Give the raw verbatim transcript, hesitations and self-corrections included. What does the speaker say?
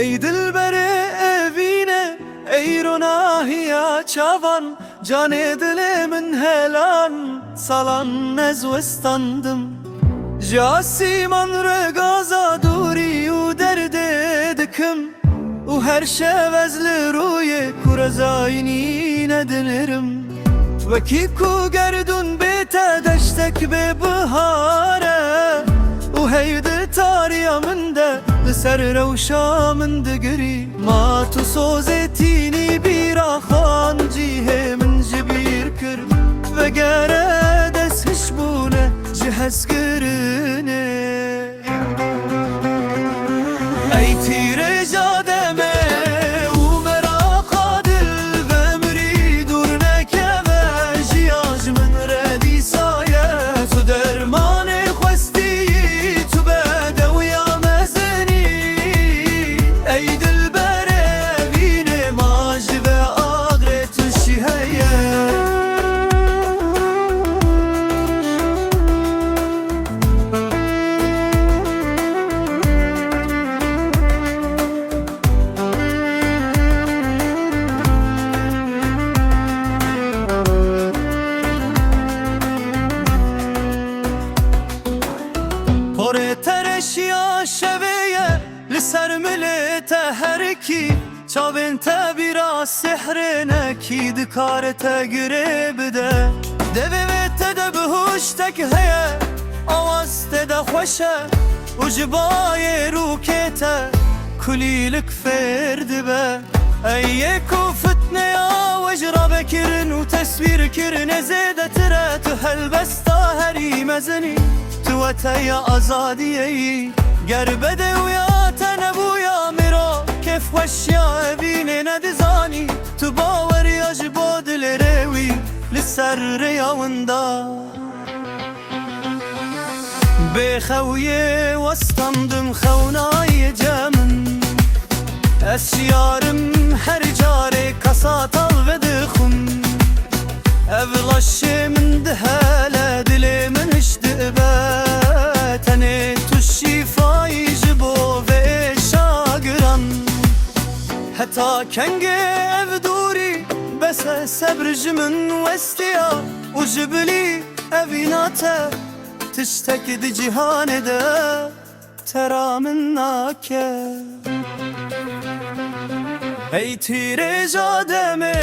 Ey dilberê evîne, ey ronahiya çavan, canê dilê min helan, salan ez westandim. Ji asîman re gaza dûrî û derdê dikim û her şev ez li rûyê kurezayînî nedinirim. Wekî ku gerdûn bê te deştek bê bihar e û hey di tariya min de li ser rewşa min digirî. Ma tu sozê tînî bîra xan cîhê min ji bîr kir. Vegere dest hişbûne ji hezkirinê. Ey tîrêja demê û meraqa dil ve mirî dûr nekeve jiya ji min re dîsa ye. Tu dermanê xwestiyî, tu bedewiya mezinî. Ey dilberê vînê ma ji ve agre tu şî heye. Porê tereşiya şevê ye li ser milê te herikî. Çavên te bîra sehrê nekî dikare te girê bide. Devê vê te de bihuştek heye, awaz te de xweş e û ji bayê rûkê te kulîlik fêr dibe. Ey yê ku fitneya we ji ravekirin û teswîrkirinê zêdetir e, tu helbesta herî mezinî, tu weteya azadiyê yî. Ger bedewiya te nebûya miro, kêfxweşiya evînê nedizanî, tu baweriya ji bo dilê rê wî li ser rêya winda. Bê xewiyê westandim xewnayê ce min. Ez şiyarim her carê kasa tal vedixwim. Ev laşê min dihele, dilê min hiş dibe. Tenê tu şîfayî ji bo vê êşa giran. Heta kengê ev dûrî, bes e sebr ji min westiya û ji bilî evîna te tiştek di cîhanê de tera min nake. Ey tîrêja demê.